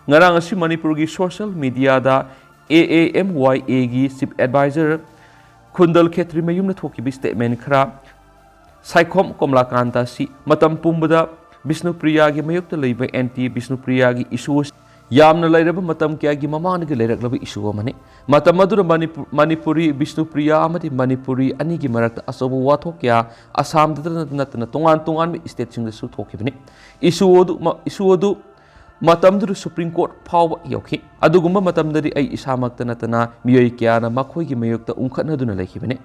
ꯉꯔꯥꯡ ꯑꯁꯤ ꯃꯅꯤꯄꯨꯔꯒꯤ social media ꯗ AAMYA ꯒꯤ chief advisor ꯈꯨꯟꯗꯜ ꯈꯦꯇ꯭ꯔꯤꯃꯌꯨꯝꯅ ꯊꯣꯛꯈꯤꯕ statement ꯈꯔ ꯁꯥꯏꯈꯣꯝ ꯀꯣꯝꯂꯥꯀꯥꯟꯇ ꯑꯁꯤ ꯃꯇꯝ ꯄꯨꯝꯕꯗ ꯕꯤꯁꯅꯨꯄ꯭ꯔꯤꯌꯥꯒꯤ ꯃꯥꯌꯣꯛꯇ ꯂꯩꯕ anti ꯕꯤꯁꯅꯨꯄ꯭ꯔꯤꯌꯥꯒꯤ issue ꯑꯁꯤ ꯌꯥꯝꯅ ꯂꯩꯔꯕ ꯃꯇꯝ ꯀꯌꯥꯒꯤ ꯃꯃꯥꯡꯗꯒꯤ ꯂꯩꯔꯛꯂꯕ issue ꯑꯃꯅꯤ꯫ ꯃꯇꯝ ꯑꯗꯨꯗ ꯃꯅꯤꯄꯨ-, ꯃꯅꯤꯄꯨꯔꯤ ꯕꯤꯁꯅꯨꯄ꯭ꯔꯤꯌꯥ ꯑꯃꯗꯤ ꯃꯅꯤꯄꯨꯔꯤ ꯑꯅꯤꯒꯤ ꯃꯔꯛꯇ ꯑꯆꯧꯕ ꯋꯥꯊꯣꯛ ꯀꯌꯥ ꯑꯁꯥꯝꯗꯇ ꯅꯠꯇꯅ ꯇꯣꯉꯥꯟ ꯇꯣꯉꯥꯟꯕ state ꯁꯤꯡꯗꯁꯨ ꯊꯣꯛꯈꯤꯕꯅꯤ꯫ Issue ꯑꯗꯨ, ꯃ-, issue ꯑꯗꯨ ꯃꯇꯝꯗꯨꯗ Supreme Court ꯐꯥꯎꯕ ꯌꯧꯈꯤ꯫ ꯑꯗꯨꯒꯨꯝꯕ ꯃꯇꯝꯗꯗꯤ ꯑꯩ ꯏꯁꯥꯃꯛꯇ ꯅꯠꯇꯅ ꯃꯤꯑꯣꯏ ꯀꯌꯥꯅ ꯃꯈꯣꯏꯒꯤ ꯃꯥꯌꯣꯛꯇ ꯎꯪꯈꯠꯅꯗꯨꯅ ꯂꯩꯈꯤꯕꯅꯤ꯫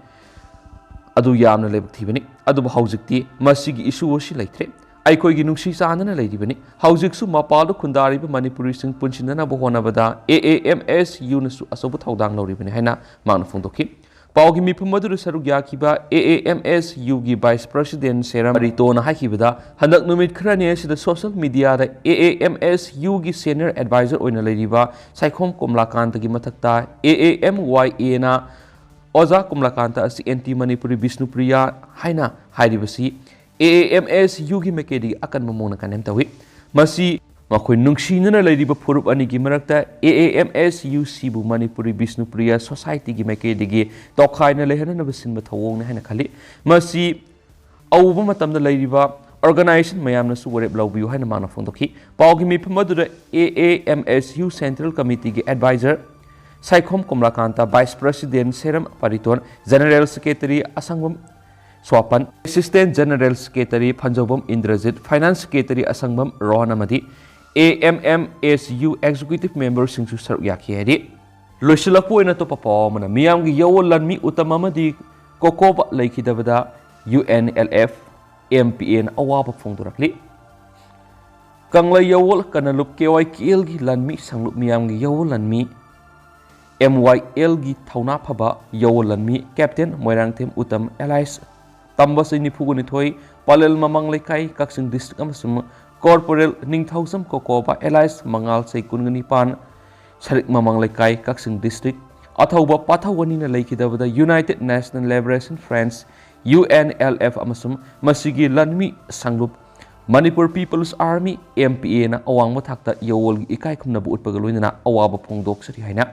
ꯑꯗꯨ ꯌꯥꯝꯅ ꯂꯥꯏꯕꯛ ꯊꯤꯕꯅꯤ꯫ ꯑꯗꯨꯕꯨ ꯍꯧꯖꯤꯛꯇꯤ ꯃꯁꯤꯒꯤ issue ꯑꯁꯤ ꯂꯩꯇ꯭ꯔꯦ꯫ ꯑꯩꯈꯣꯏꯒꯤ ꯅꯨꯡꯁꯤ ꯆꯥꯟꯅꯅ ꯂꯩꯔꯤꯕꯅꯤ꯫ ꯍꯧꯖꯤꯛꯁꯨ ꯃꯄꯥꯜꯗ ꯈꯨꯟꯗꯥꯔꯤꯕ ꯃꯅꯤꯄꯨꯔꯤꯁꯤꯡ ꯄꯨꯟꯁꯤꯟꯅꯅꯕ ꯍꯣꯠꯅꯕꯗ AAMSU ꯅꯁꯨ ꯑꯆꯧꯕ ꯊꯧꯗꯥꯡ ꯂꯧꯔꯤꯕꯅꯤ ꯍꯥꯏꯅ ꯃꯍꯥꯛꯅ ꯐꯣꯡꯗꯣꯛꯈꯤ꯫ ꯄꯥꯎꯒꯤ ꯃꯤꯐꯝ ꯑꯗꯨꯗ ꯁꯔꯨꯛ ꯌꯥꯈꯤꯕ A A M S U ꯒꯤ Vice President ꯁꯦꯔꯝ ꯄꯔꯤꯇꯣꯅ ꯍꯥꯏꯈꯤꯕꯗ, ꯍꯟꯗꯛ ꯅꯨꯃꯤꯠ ꯈꯔꯅꯤ ꯑꯁꯤꯗ social media the A A M S U ꯒꯤ Senior Advisor ꯑꯣꯏꯅ ꯂꯩꯔꯤꯕ ꯁꯥꯏꯈꯣꯝ ꯀꯣꯝꯂꯥꯀꯥꯟꯇꯒꯤ ꯃꯊꯛꯇ A A M Y A ꯅ ꯑꯣꯖꯥ ꯀꯣꯝꯂꯥꯀꯥꯟꯇ ꯑꯁꯤ Anti Manipuri Bishnupriya ꯍꯥꯏꯅ ꯍꯥꯏꯔꯤꯕꯁꯤ A A M S U ꯒꯤ ꯃꯥꯏꯀꯩꯗꯒꯤ ꯑꯀꯟꯕ ꯃꯑꯣꯡꯗ condemn ꯇꯧꯏ꯫ ꯃꯁꯤ ꯃꯈꯣꯏ ꯅꯨꯡꯁꯤꯅꯅ ꯂꯩꯔꯤꯕ ꯐꯨꯔꯨꯞ ꯑꯅꯤꯒꯤ ꯃꯔꯛꯇ A A M S U ꯁꯤꯕꯨ Manipuri Bishnupriya Society ꯒꯤ ꯃꯥꯏꯀꯩꯗꯒꯤ ꯇꯣꯈꯥꯏꯅ ꯂꯩꯍꯟꯅꯅꯕ ꯁꯤꯟꯕ ꯊꯧꯑꯣꯡꯅꯤ ꯍꯥꯏꯅ ꯈꯜꯂꯤ꯫ ꯃꯁꯤ ꯑꯎꯕ ꯃꯇꯝꯗ ꯂꯩꯔꯤꯕ organization ꯃꯌꯥꯝꯅꯁꯨ ꯋꯥꯔꯦꯞ ꯂꯧꯕꯤꯌꯨ ꯍꯥꯏꯅ ꯃꯥꯅ ꯐꯣꯡꯗꯣꯛꯈꯤ꯫ ꯄꯥꯎꯒꯤ ꯃꯤꯐꯝ ꯑꯗꯨꯗ A A M S U Central Committee ꯒꯤ Advisor Saikhom ꯀꯣꯝꯂꯥꯀꯥꯟꯇ, Vice President ꯁꯦꯔꯝ ꯄꯔꯤꯇꯣꯟ, General Secretary ꯑꯁꯪꯕꯝ ꯁ꯭ꯋꯥꯄꯟ, Assistant General Secretary ꯐꯟꯖꯧꯕꯝ Indrajit, Finance Secretary ꯑꯁꯪꯕꯝ Rohan ꯑꯃꯗꯤ A M M S U Executive Member ꯁꯤꯡꯁꯨ ꯁꯔꯨꯛ ꯌꯥꯈꯤ ꯍꯥꯏꯔꯤ꯫ ꯂꯣꯏꯁꯤꯜꯂꯛꯄ ꯑꯣꯏꯅ ꯑꯇꯣꯞꯄ ꯄꯥꯎ ꯑꯃꯅ, ꯃꯤꯌꯥꯝꯒꯤ ꯌꯥꯑꯣꯜ ꯂꯥꯟꯃꯤ ꯎꯇꯝ ꯑꯃꯗꯤ ꯀꯣꯀꯣꯕ ꯂꯩꯈꯤꯗꯕꯗ U N L F M P A ꯅ ꯑꯋꯥꯕ ꯐꯣꯡꯗꯣꯔꯛꯂꯤ꯫ ꯀꯪꯂꯩ ꯌꯥꯑꯣꯜ ꯀꯅꯂꯨꯞ K Y K L ꯒꯤ ꯂꯥꯟꯃꯤ ꯁꯪꯂꯨꯞ ꯃꯤꯌꯥꯝꯒꯤ ꯌꯥꯑꯣꯜ ꯂꯥꯟꯃꯤ M Y L ꯒꯤ ꯊꯧꯅꯥ ꯐꯕ ꯌꯥꯑꯣꯜ ꯂꯥꯟꯃꯤ Captain ꯃꯣꯏꯔꯥꯡꯊꯦꯝ ꯎꯇꯝ alias ꯇꯝꯕ ꯆꯍꯤ ꯅꯤꯐꯨꯒ ꯅꯤꯊꯣꯏ, ꯄꯂꯦꯜ ꯃꯃꯥꯡ ꯂꯩꯀꯥꯏ, ꯀꯛꯆꯤꯡ district ꯑꯃꯁꯨꯡ Corporal ꯅꯤꯡꯊꯧꯖꯝ ꯀꯣꯀꯣꯕ alias ꯃꯉꯥꯜ ꯆꯍꯤ ꯀꯨꯟꯒ ꯅꯤꯄꯥꯟ, ꯁꯔꯤꯛ ꯃꯃꯥꯡ ꯂꯩꯀꯥꯏ, ꯀꯛꯆꯤꯡ district, ꯑꯊꯧꯕ ꯄꯥꯊꯧ ꯑꯅꯤꯅ ꯂꯩꯈꯤꯗꯕꯗ United National Liberation Front, U N L F, ꯑꯃꯁꯨꯡ ꯃꯁꯤꯒꯤ ꯂꯥꯟꯃꯤ ꯁꯪꯂꯨꯞ Manipur People's Army, M P A ꯅ ꯑꯋꯥꯡꯕ ꯊꯥꯛꯇ ꯌꯥꯑꯣꯜꯒꯤ ꯏꯀꯥꯏ ꯈꯨꯝꯅꯕ ꯎꯠꯄꯒ ꯂꯣꯏꯅꯅ ꯑꯋꯥꯕ ꯐꯣꯡꯗꯣꯛꯆꯔꯤ ꯍꯥꯏꯅ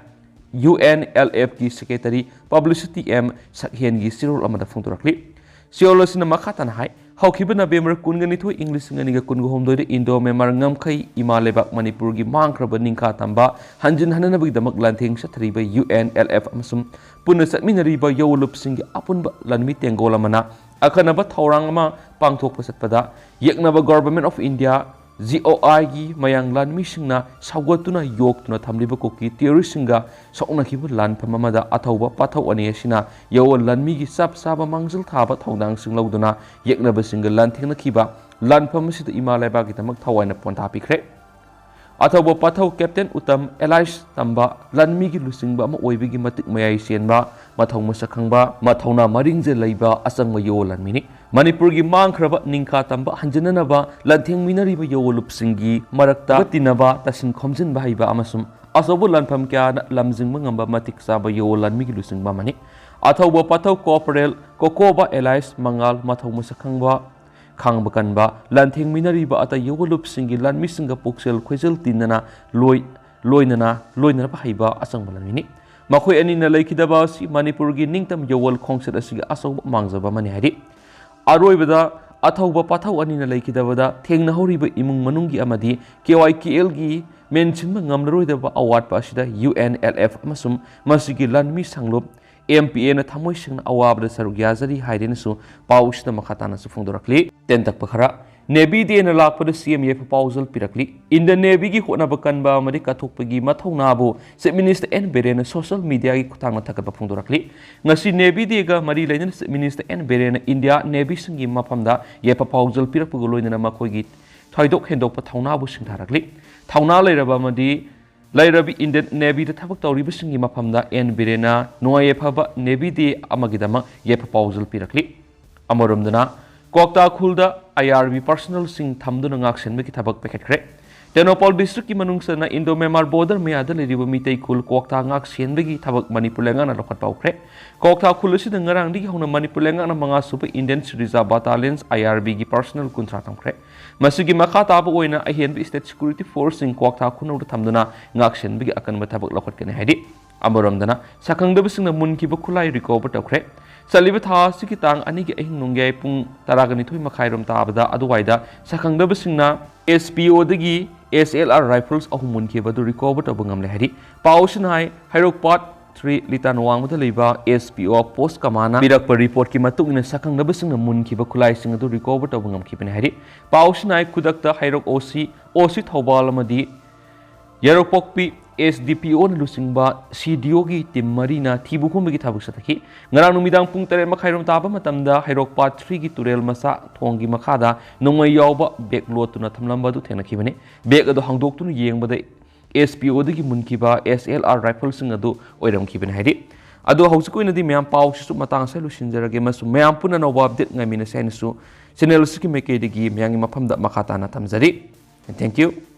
U N L F ꯀꯤ Secretary Publicity M ꯁꯛꯍꯦꯟꯒꯤ ꯆꯦꯔꯣꯜ ꯑꯃꯗ ꯐꯣꯡꯗꯣꯔꯛꯂꯤ꯫ ꯆꯦꯔꯣꯜ ꯑꯁꯤꯅ ꯃꯈꯥ ꯇꯥꯅ ꯍꯥꯏ, ꯍꯧꯈꯤꯕ ꯅꯕꯦꯝꯕꯔ ꯀꯨꯟꯒ ꯅꯤꯊꯣꯏ, ꯏꯪ ꯂꯤꯁꯤꯡ ꯑꯅꯤꯒ ꯀꯨꯟꯒ ꯍꯨꯝꯗꯣꯏꯗ Indo-Myanmar ꯉꯝꯈꯩ ꯏꯃꯥ ꯂꯩꯕꯥꯛ ꯃꯅꯤꯄꯨꯔꯒꯤ ꯃꯥꯡꯈ꯭ꯔꯕ ꯅꯤꯡꯈꯥ ꯇꯝꯕ ꯍꯟꯖꯤꯟ ꯍꯟꯅꯅꯕꯒꯤꯗꯃꯛ ꯂꯥꯟꯊꯦꯡ ꯆꯠꯊꯔꯤꯕ U N L F ꯑꯃꯁꯨꯡ ꯄꯨꯟꯅ ꯆꯠꯃꯤꯟꯅꯔꯤꯕ ꯌꯥꯑꯣꯜꯂꯨꯞꯁꯤꯡꯒꯤ ꯑꯄꯨꯟꯕ ꯂꯥꯟꯃꯤ ꯇꯦꯡꯒꯣꯜ ꯑꯃꯅ ꯑꯈꯟꯅꯕ ꯊꯧꯔꯥꯡ ꯑꯃ ꯄꯥꯡꯊꯣꯛꯄ ꯆꯠꯄꯗ ꯌꯦꯛꯅꯕ Government of India, G O I ꯒꯤ ꯃꯌꯥꯡ ꯂꯥꯟꯃꯤꯁꯤꯡꯅ ꯁꯧꯒꯠꯇꯨꯅ ꯌꯣꯛꯇꯨꯅ ꯊꯝꯂꯤꯕ ꯀꯨꯀꯤ terrorist ꯁꯤꯡꯒ ꯁꯣꯛꯅꯈꯤꯕ ꯂꯥꯟꯐꯝ ꯑꯃꯗ ꯑꯊꯧꯕ ꯄꯥꯊꯧ ꯑꯅꯤ ꯑꯁꯤꯅ ꯌꯥꯑꯣꯜ ꯂꯥꯟꯃꯤꯒꯤ ꯆꯞ ꯆꯥꯕ ꯃꯥꯡꯖꯤꯜ ꯊꯥꯕ ꯊꯧꯗꯥꯡꯁꯤꯡ ꯂꯧꯗꯨꯅ ꯌꯦꯛꯅꯕꯁꯤꯡꯒ ꯂꯥꯟꯊꯦꯡꯅꯈꯤꯕ ꯂꯥꯟꯐꯝ ꯑꯁꯤꯗ ꯏꯃꯥ ꯂꯩꯕꯥꯛꯀꯤꯗꯃꯛ ꯊꯋꯥꯏꯅ ꯄꯣꯟꯊꯥ ꯄꯤꯈ꯭ꯔꯦ꯫ ꯑꯊꯧꯕ ꯄꯥꯊꯧ ꯀꯦꯞꯇꯦꯟ ꯎꯇꯝ ꯑꯦꯂꯥꯏꯁ ꯇꯝꯕ ꯂꯥꯟꯃꯤꯒꯤ ꯂꯨꯆꯤꯡꯕ ꯑꯃ ꯑꯣꯏꯕꯒꯤ ꯃꯇꯤꯛ ꯃꯌꯥꯏ ꯆꯦꯟꯕ, ꯃꯊꯧ ꯃꯁꯛ ꯈꯪꯕ, ꯃꯊꯧꯅꯥ ꯃꯔꯤꯡꯖꯦꯜ ꯂꯩꯕ ꯑꯆꯪꯕ ꯌꯣ ꯂꯥꯟꯃꯤꯅꯤ꯫ ꯃꯅꯤꯄꯨꯔꯒꯤ ꯃꯥꯡꯈ꯭ꯔꯕ ꯅꯤꯡꯈꯥ ꯇꯝꯕ ꯍꯟꯖꯤꯟꯅꯅꯕ ꯂꯥꯟꯊꯦꯡꯃꯤꯟꯅꯔꯤꯕ ꯌꯣ ꯂꯨꯞꯁꯤꯡꯒꯤ ꯃꯔꯛꯇ ꯇꯤꯟꯅꯕ, ꯇꯥꯁꯤꯟ ꯈꯣꯝꯖꯤꯟꯕ ꯍꯩꯕ ꯑꯃꯁꯨꯡ ꯑꯆꯧꯕ ꯂꯥꯟꯐꯝ ꯀꯌꯥꯅ ꯂꯝꯖꯤꯡꯕ ꯉꯝꯕ ꯃꯇꯤꯛ ꯆꯥꯕ ꯌꯣ ꯂꯥꯟꯃꯤꯒꯤ ꯂꯨꯆꯤꯡꯕ ꯑꯃꯅꯤ꯫ ꯑꯊꯧꯕ ꯄꯥꯊꯧ ꯀꯣꯄꯔꯦꯜ ꯀꯣꯀꯣꯕ ꯑꯦꯂꯥꯏꯁ ꯃꯉꯥꯜ ꯃꯊꯧ ꯃꯁꯛ ꯈꯪꯕ, ꯈꯥꯡꯕ ꯀꯟꯕ, ꯂꯥꯟꯊꯦꯡꯃꯤꯟꯅꯔꯤꯕ ꯑꯇꯩ ꯌꯣ ꯂꯨꯞꯁꯤꯡꯒꯤ ꯂꯥꯟꯃꯤꯁꯤꯡꯒ ꯄꯨꯛꯆꯦꯜ ꯈꯣꯏꯖꯦꯜ ꯇꯤꯟꯅꯅ ꯂꯣꯏ-, ꯂꯣꯏꯅꯅ, ꯂꯣꯏꯅꯅꯕ ꯍꯩꯕ ꯑꯆꯪꯕ ꯂꯥꯟꯃꯤꯅꯤ꯫ ꯃꯈꯣꯏ ꯑꯅꯤꯅ ꯂꯩꯈꯤꯗꯕ ꯑꯁꯤ ꯃꯅꯤꯄꯨꯔꯒꯤ ꯅꯤꯡꯇꯝ ꯌꯣꯋꯜ ꯈꯣꯡꯆꯠ ꯑꯁꯤꯒꯤ ꯑꯆꯧꯕ ꯃꯥꯡꯖꯕ ꯑꯃꯅꯤ ꯍꯥꯏꯔꯤ꯫ ꯑꯔꯣꯏꯕꯗ ꯑꯊꯧꯕ ꯄꯥꯊꯧ ꯑꯅꯤꯅ ꯂꯩꯈꯤꯗꯕꯗ ꯊꯦꯡꯅꯍꯧꯔꯤꯕ ꯏꯃꯨꯡ ꯃꯅꯨꯡꯒꯤ ꯑꯃꯗꯤ ꯀꯦ ꯋꯥꯏ ꯀꯦ ꯑꯦꯜꯒꯤ ꯃꯦꯟꯁꯤꯟꯕ ꯉꯝꯂꯔꯣꯏꯗꯕ ꯑꯋꯥꯠꯄ ꯑꯁꯤꯗ ꯌꯨ ꯑꯦꯟ ꯑꯦꯜ ꯑꯦꯐ ꯑꯃꯁꯨꯡ ꯃꯁꯤꯒꯤ ꯂꯥꯟꯃꯤ ꯁꯥꯡꯂꯣꯞ ꯑꯦꯝ ꯄꯤ ꯑꯦꯅ ꯊꯃꯣꯏ ꯁꯦꯡꯅ ꯑꯋꯥꯕꯗ ꯁꯔꯨꯛ ꯌꯥꯖꯔꯤ ꯍꯥꯏꯔꯦꯅꯁꯨ ꯄꯥꯎꯁꯤꯗ ꯃꯈꯥ ꯇꯥꯅꯁꯨ ꯐꯣꯡꯗꯣꯔꯛꯂꯤ꯫ ꯇꯦꯟꯇꯛꯄ ꯈꯔ꯫ ꯅꯦꯚꯤ ꯗꯦꯅ ꯂꯥꯛꯄꯗ ꯁꯤ ꯑꯦꯝ ꯌꯥꯏꯐ ꯄꯥꯎꯖꯦꯜ ꯄꯤꯔꯛꯂꯤ꯫ ꯏꯟꯗꯤꯌꯟ ꯅꯦꯚꯤꯒꯤ ꯍꯣꯠꯅꯕ ꯀꯟꯕ ꯑꯃꯗꯤ ꯀꯠꯊꯣꯛꯄꯒꯤ ꯃꯊꯧꯅꯥꯕꯨ ꯆꯤꯐ ꯃꯤꯅꯤꯁꯇꯔ ꯑꯦꯟ ꯕꯤꯔꯦꯟꯅ ꯁꯣꯁꯤꯌꯦꯜ ꯃꯤꯗꯤꯌꯥꯒꯤ ꯈꯨꯠꯊꯥꯡꯗ ꯊꯥꯒꯠꯄ ꯐꯣꯡꯗꯣꯔꯛꯂꯤ꯫ ꯉꯁꯤ ꯅꯦꯚꯤ ꯗꯦꯒ ꯃꯔꯤ ꯂꯩꯅꯅ ꯆꯤꯐ ꯃꯤꯅꯤꯁꯇꯔ ꯑꯦꯟ ꯕꯤꯔꯦꯟꯅ ꯏꯟꯗꯤꯌꯥ ꯅꯦꯚꯤꯁꯤꯡꯒꯤ ꯃꯐꯝꯗ ꯌꯥꯏꯐ ꯄꯥꯎꯖꯦꯜ ꯄꯤꯔꯛꯄꯒ ꯂꯣꯏꯅꯅ ꯃꯈꯣꯏꯒꯤ ꯊꯣꯏꯗꯣꯛ ꯍꯦꯟꯗꯣꯛꯄ ꯊꯧꯅꯥꯕꯨ ꯁꯤꯡꯊꯥꯔꯛꯂꯤ꯫ ꯊꯧꯅꯥ ꯂꯩꯔꯕ ꯑꯃꯗꯤ ꯂꯩꯔꯕꯤ ꯏꯟꯗꯤꯌꯟ ꯅꯦꯚꯤꯗ ꯊꯕꯛ ꯇꯧꯔꯤꯕꯁꯤꯡꯒꯤ ꯃꯐꯝꯗ ꯑꯦꯟ ꯕꯤꯔꯦꯟꯅ ꯅꯨꯡꯉꯥꯏ ꯌꯥꯏꯐꯕ ꯅꯦꯚꯤ ꯗꯦ ꯑꯃꯒꯤꯗꯃꯛ ꯌꯥꯏꯐ ꯄꯥꯎꯖꯦꯜ ꯄꯤꯔꯛꯂꯤ꯫ ꯑꯃꯔꯣꯝꯗꯅ, ꯀ꯭ꯋꯥꯛꯇꯥ ꯈꯨꯜꯗ ꯑꯥꯏ ꯑꯥꯔ ꯕꯤ ꯄꯥꯔꯁꯣꯅꯦꯜꯁꯤꯡ ꯊꯝꯗꯨꯅ ꯉꯥꯛ ꯁꯦꯟꯕꯒꯤ ꯊꯕꯛ ꯄꯥꯏꯈꯠꯈ꯭ꯔꯦ꯫ ꯇꯦꯡꯅꯧꯄꯜ ꯗꯤꯁꯇ꯭ꯔꯤꯛꯀꯤ ꯃꯅꯨꯡ ꯆꯟꯅ ꯏꯟꯗꯣ ꯃ꯭ꯌꯥꯟꯃꯥꯔ ꯕꯣꯔꯗꯔ ꯃꯌꯥꯗ ꯂꯩꯔꯤꯕ ꯃꯤꯇꯩ ꯈꯨꯜ ꯀ꯭ꯋꯥꯛꯇꯥ ꯉꯥꯛ ꯁꯦꯟꯕꯒꯤ ꯊꯕꯛ ꯃꯅꯤꯄꯨꯔ ꯂꯩꯉꯥꯛꯅ ꯂꯧꯈꯠꯄ ꯍꯧꯈ꯭ꯔꯦ꯫ ꯀ꯭ꯋꯥꯛꯇꯥ ꯈꯨꯜ ꯑꯁꯤꯗ ꯉꯔꯥꯡꯗꯒꯤ ꯍꯧꯅ ꯃꯅꯤꯄꯨꯔ ꯂꯩꯉꯥꯛꯅ ꯃꯉꯥ ꯁꯨꯕ ꯏꯟꯗꯤꯌꯟ ꯔꯤꯖꯥꯔꯚ ꯕꯥꯇꯥꯂꯤꯌꯟꯁ, ꯑꯥꯏ ꯑꯥꯔ ꯕꯤꯒꯤ ꯄꯥꯔꯁꯣꯅꯦꯜ ꯀꯨꯟꯊ꯭ꯔꯥ ꯊꯝꯈ꯭ꯔꯦ꯫ ꯃꯁꯤꯒꯤ ꯃꯈꯥ ꯇꯥꯕ ꯑꯣꯏꯅ ꯑꯍꯦꯟꯕ ꯁ꯭ꯇꯦꯠ ꯁꯦꯀ꯭ꯌꯨꯔꯤꯇꯤ ꯐꯣꯔꯁꯁꯤꯡ ꯀ꯭ꯋꯥꯛꯇꯥ ꯈꯨꯜꯗ ꯊꯝꯗꯨꯅ ꯉꯥꯛ ꯁꯦꯟꯕꯒꯤ ꯑꯀꯟꯕ ꯊꯕꯛ ꯂꯧꯈꯠꯀꯅꯤ ꯍꯥꯏꯔꯤ꯫ ꯑꯃꯔꯣꯝꯗꯅ, ꯁꯛꯈꯪꯗꯕꯁꯤꯡꯅ ꯃꯨꯟꯈꯤꯕ ꯈꯨꯠꯂꯥꯏ ꯔꯤꯀꯣꯚꯔ ꯇꯧꯈ꯭ꯔꯦ꯫ ꯆꯠꯂꯤꯕ ꯊꯥ ꯑꯁꯤꯒꯤ ꯇꯥꯡ ꯑꯅꯤꯒꯤ ꯑꯍꯤꯡ ꯅꯣꯡꯌꯥꯏ ꯄꯨꯡ ꯇꯔꯥꯒ ꯅꯤꯊꯣꯏ ꯃꯈꯥꯏꯔꯣꯝ ꯇꯥꯕꯗ ꯑꯗꯨꯋꯥꯏꯗ ꯁꯛꯈꯪꯗꯕꯁꯤꯡꯅ ꯑꯦꯁ ꯄꯤ ꯑꯣꯗꯒꯤ ꯑꯦꯁ ꯑꯦꯜ ꯑꯥꯔ ꯔꯥꯏꯐꯜꯁ ꯑꯍꯨꯝ ꯃꯨꯟꯈꯤꯕ ꯑꯗꯨ ꯔꯤꯀꯣꯚꯔ ꯇꯧꯕ ꯉꯝꯂꯦ ꯍꯥꯏꯔꯤ꯫ ꯄꯥꯎ ꯑꯁꯤꯅ ꯍꯥꯏ, ꯍꯩꯔꯣꯛ ꯄꯥꯠ ꯊ꯭ꯔꯤ ꯂꯤꯇꯥꯟ ꯋꯥꯡꯃꯗ ꯂꯩꯕ ꯑꯦꯁ ꯄꯤ ꯑꯣ ꯄꯣꯁ ꯀꯃꯥꯟꯅ ꯄꯤꯔꯛꯄ ꯔꯤꯄꯣꯔꯠꯀꯤ ꯃꯇꯨꯡ ꯏꯟꯅ ꯁꯛꯈꯪꯗꯕꯁꯤꯡꯅ ꯃꯨꯟꯈꯤꯕ ꯈꯨꯠꯂꯥꯏꯁꯤꯡ ꯑꯗꯨ ꯔꯤꯀꯣꯚꯔ ꯇꯧꯕ ꯉꯝꯈꯤꯕꯅꯤ ꯍꯥꯏꯔꯤ꯫ ꯄꯥꯎ ꯑꯁꯤꯅ ꯍꯥꯏ, ꯈꯨꯗꯛꯇ ꯍꯩꯔꯣꯛ ꯑꯣ ꯁꯤ, ꯑꯣ ꯁꯤ ꯊꯧꯕꯥꯜ ꯑꯃꯗꯤ ꯌꯥꯏꯔꯣꯛꯄꯣꯛꯄꯤ ꯑꯦꯁ ꯗꯤ ꯄꯤ ꯑꯣꯅ ꯂꯨꯆꯤꯡꯕ ꯁꯤ ꯗꯤ ꯑꯣꯒꯤ ꯇꯤꯝ ꯃꯔꯤꯅ ꯊꯤꯕ ꯈꯣꯝꯕꯒꯤ ꯊꯕꯛ ꯆꯠꯊꯈꯤ꯫ ꯉꯔꯥꯡ ꯅꯨꯃꯤꯗꯥꯡ ꯄꯨꯡ ꯇꯔꯦꯠ ꯃꯈꯥꯏꯔꯣꯝ ꯇꯥꯕ ꯃꯇꯝꯗ ꯍꯩꯔꯣꯛ ꯄꯥꯠ ꯊ꯭ꯔꯤꯒꯤ ꯇꯨꯔꯦꯜ ꯃꯆꯥ ꯊꯣꯡꯒꯤ ꯃꯈꯥꯗ ꯅꯣꯡꯃꯩ ꯌꯥꯎꯕ ꯕꯦꯒ ꯂꯣꯠꯇꯨꯅ ꯊꯝꯂꯝꯕ ꯑꯗꯨ ꯊꯦꯡꯅꯈꯤꯕꯅꯤ꯫ ꯕꯦꯒ ꯑꯗꯨ ꯍꯥꯡꯗꯣꯛꯇꯨꯅ ꯌꯦꯡꯕꯗ ꯑꯦꯁ ꯄꯤ ꯑꯣꯗꯒꯤ ꯃꯨꯟꯈꯤꯕ ꯑꯦꯁ ꯑꯦꯜ ꯑꯥꯔ ꯔꯥꯏꯐꯜꯁꯤꯡ ꯑꯗꯨ ꯑꯣꯏꯔꯝꯈꯤꯕꯅꯤ ꯍꯥꯏꯔꯤ꯫ ꯑꯗꯣ ꯍꯧꯖꯤꯛꯀꯤ ꯑꯣꯏꯅꯗꯤ ꯃꯌꯥꯝ ꯄꯥꯎꯁꯤꯁꯨ ꯃꯇꯥꯡ ꯑꯁꯤꯗ ꯂꯣꯏꯁꯤꯟꯖꯔꯒꯦ ꯑꯃꯁꯨꯡ ꯃꯌꯥꯝ ꯄꯨꯟꯅ ꯑꯅꯧꯕ ꯑꯞꯗꯦꯠ ꯉꯥꯏꯃꯤꯟꯅꯁꯦ ꯍꯥꯏꯅꯁꯨ ꯆꯦꯅꯦꯜ ꯑꯁꯤꯒꯤ ꯃꯥꯏꯀꯩꯗꯒꯤ ꯃꯌꯥꯝꯒꯤ ꯃꯐꯝꯗ ꯃꯈꯥ ꯇꯥꯅ ꯊꯝꯖꯔꯤ꯫ Thank you꯫